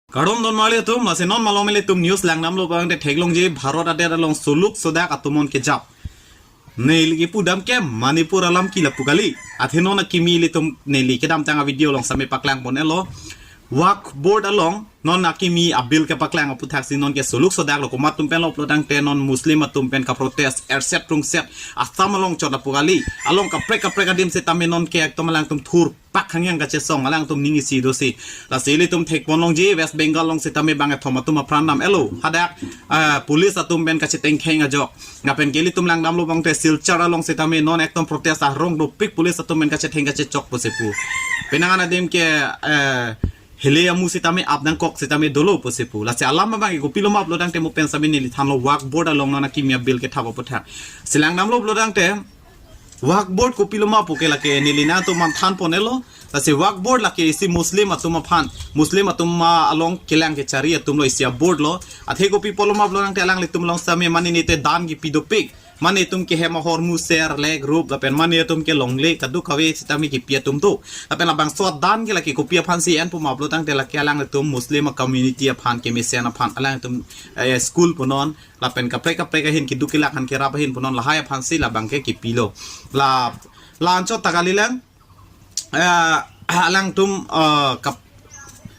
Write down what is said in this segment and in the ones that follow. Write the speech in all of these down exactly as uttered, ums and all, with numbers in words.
Kardom don marli atum, lasi non malom ilitum news langdamlo abang te theklongji Bharat adet along soluk sodak atum on kejap. Neli kipudam ke Manipur alam ke lapu kali. Athe non akimi ilitum neli kedamtang a-video along sitame paklang pon-elo. Waqf Board along non akimi a-bill kepaklang aputhak si non ke soluk sodak lo, komat atum pen lo pulotangte non Muslim atum pen kaprotest erset prungset Assam along chot lapu kali. Along kaprek kaprek adim sitame non ke ekdom alangtum thur pak hangyang kachesong, alangtum ning isi dosi. Lasi ilitum thek ponlongji West Bengal along sitame bangkethom atum apran dam-elo. Hadak, ah, police atum pen kachetengkheng ajok. Lapen ke ilitum langdamlo abang te Silchar along sitame non ekdom protest arong dopik, police atum pen kachetheng kachechok pusi pu. Penang an adim ke, eh, hele amu sitame ap nangkok sitame dolo pusi pu. Lasi alam abang ke kopilo ma pulotangte mo pen sitame neli thanlo Waqf Board along non akimi a-bill kethap aputhak. Si langdamlo pulotangte Waqf Board kopilo ma pu ke lake neli nangtum aphan than pon-elo. Lasi Waqf Board lake isi Muslim atum aphan, Muslim atum along kelang kechari atum lo, isi a-board lo. Athe kopi pulo ma pulotangte alanglitum along sitame mane nete dan kipi dopik. Mane atum ke hem ahormu ser lek rup lapen mane atum ke longle kadokave sitame kipi atum do. Lapen labangso dan ke lake kopi aphan si en pu ma pulotangte lake alanglitum Muslim a-community aphan kemesen aphan alangtum, eh, school punon lapen kaprek kaprek ahin keduk kelak aphan kerap ahin punon, lahai aphan si labang ke kipilo. La, la anchot ta kalilang, eh, alangtum, eh, kap-,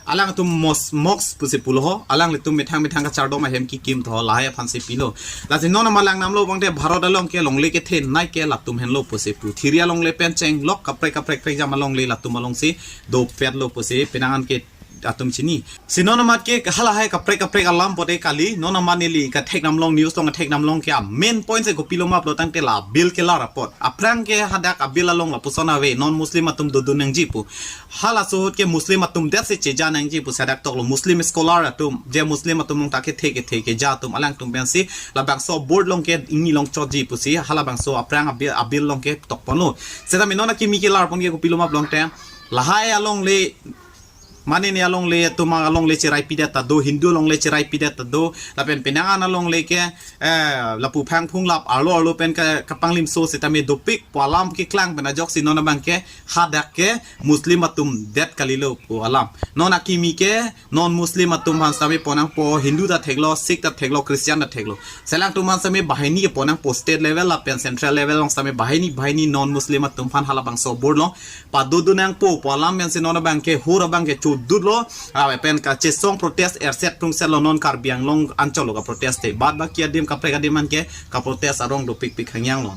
alangtum mos-, mosque pusi pulo ho, alanglitum methang methang kachardom ahem kikim tho, lahai aphan si pilo. Lasi non amat langdamlo abang te Bharat along ke longle kethenei ke latum henlo pusi pu. Thiri alongle pen chenglok kaprek kaprek prekjam alongle latum along si dopetlo pusi penang an ke atum chini. Si non amat ke halahai kaprek kaprek alam pote kali, non amat neli kathek damlong, news along kathek damlong ke a-main point si kopilo ma pulotangte la bill kelar apot. Aphrang ke hadak a-bill along lapuson ave, non Muslim atum dodun nangji pu. Halaso ahut ke Muslim atum det si cheja nangji pusi hadak toklo. Muslim scholar atum, je Muslim atum along ta kethe kethe keja atum alangtum pen si labangso board along ke ingni along chotji pusi halabangso aphrang a-bill, a-bill along ke tok ponlo. Seta mi non akimi kelar pon ke kopilo ma pulotangte lahai alongle, mane ne alongle atum alongle cherai pidet ta do, Hindu alongle cherai pidet ta do, lapen penang an alongle ke, eh, lapu phang phung lap arlo arlo pen ka, kapanglimso sitame dopik pu alam keklang pen ajok si non abang ke hadak ke Muslim atum det kalilo pu alam. Non akimi ke non Muslim atum aphan sitame pon nangpo, Hindu ta theklo, Sikh ta theklo, Christian ta theklo. Si alangtum aphan sitame banghini ke pon nangpo, state level lapen central level along sitame banghini banghini non Muslim atum aphan halabangso board along padodun nangpo pu alam pen si non abang ke hur abang ke chodut lo, ah, pen kachesong protest erset prungset lo non Karbi Anglong anchot lo kaprotest te. Bad baki adim kaprek adim an ke kaprotest arong dopik pik hangyang lo.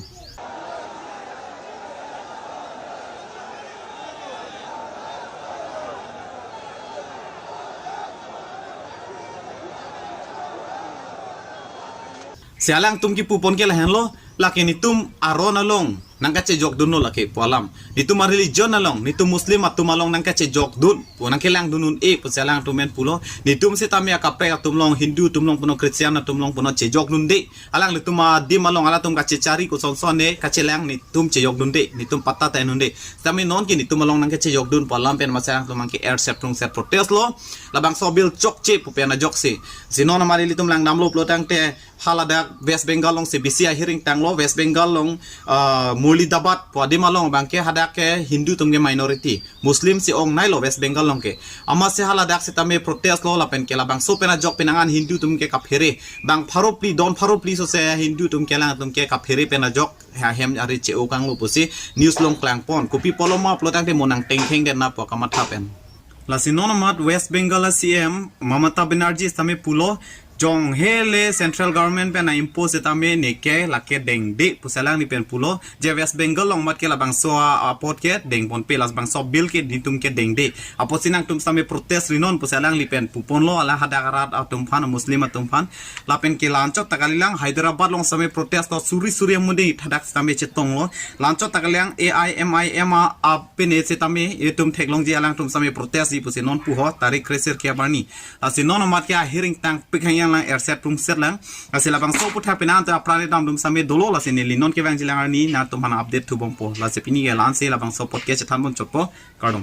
Si alangtum kipu pon ke lahenlo, lake netum aron along nangkachejok dunlo lake pu alam. Netum a-religion along, netum Muslim atum along nangkachejok dun pu, nangkelang dun un-e pusi alangtum pen pulo. Netum sitame akaprek atum along, Hindu atum along punon, Christian atum along punon chejok dunde. Alanglitum adim along, alangtum kachechari kosonson ne kachelang netum chejok dunde, netum patta ta en dunde. Sitame non ke netum along nangkachejok dun pu alam pen masi alangtum abang ke erset prungset protest lo. Labangso bill chokche pu pen ajok si. Si non amat ilitum langdamlo pulotangte haladak West Bengal along si bisi ahiring tanglo, West Bengal along, ah, Murshidabad pu adim along abang ke hadak ke Hindu atum ke minority, Muslim si ong nei lo West Bengal along ke. Amatsi haladak sitame protest lo lapen ke labangso pen ajok penang an Hindu atum ke kaphere. Bang pharo phli, don pharo phli so se Hindu atum ke alangtum ke kaphere pen ajok ha hem ari che-o kanglo pusi news along klang pon. Kopi pulo ma pulotangte mo nangtengkheng det na pu kamatha pen. Lasi non amat West Bengal C M Mamata Banerjee sitame pulo, jong hele central government pen a-impose sitame neke lake dengde pusi alangli pen pulo, je West Bengal along amat ke labangso a-, apot ke deng ponpe, labangso bill ke netum ke dengde. Apotsi nangtum sitame protest rinon pusi alangli pen pu ponlo, alang hadak arat atum aphan, Muslim atum aphan. Lapen ke la anchot ta kalilang, Hyderabad along sitame protest lo, suri suri amonit hadak sitame chetonglo. La anchot ta kalilang A I M I M a, a pine sitame itum theklongji alangtum sitame protest-ji pusi non pu ho, tarik kre-sirkep arni. Lasi non amat ke ahiring tangpik hangyang lang, erset prungset lang. Lasi labangso aputhak penang an ta apran damdun sitame dolo, lasi neli non kevangji lang arni nangtum aphan update thubompo. Lasi pini ke la-ansi, labangso apot ke chethan pon chotpo. Kardom.